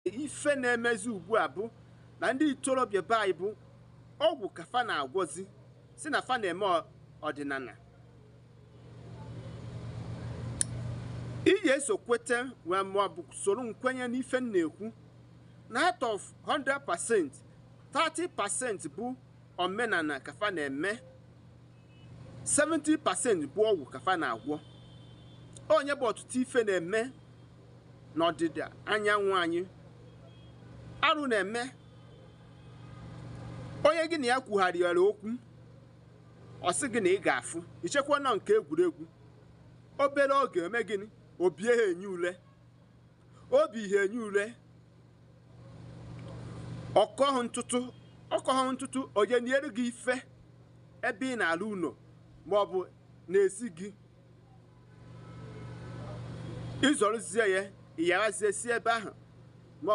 Ife na-emezi ugbu a bụ na ndị itorobịa be anyị bụ ọgwụ ka fa na-agwọzi, si na fa na-eme ọdịnala. Ị ga-eso kwete wee ma ọ bụ soro nkwenye n'ife m na-ekwu na out of 100%, 30% bụ omenala ka fa na-eme, 70% bụ ọgwụ ka fa na-agwọ. Onye bụ ọtụtụ ife na-eme n'ọdịda anyanwụ anyị, arụ na-eme. Onye gị na ya kwugharịara okwu, ọ sị gị na ị ga-afụ, ichekwa nọ nke egwuregwu. Obere oge eme gịnị? Obie ha enye ule, obi ha enye ule, ọkọhụ ntụtụ, ọkọhụ ntụtụ, onye nyere gị ife ebe ị na-alụ ụlọ maọbụ na-esi gị, ịzọrọzie ya, ịyarazie si ebe ahụ.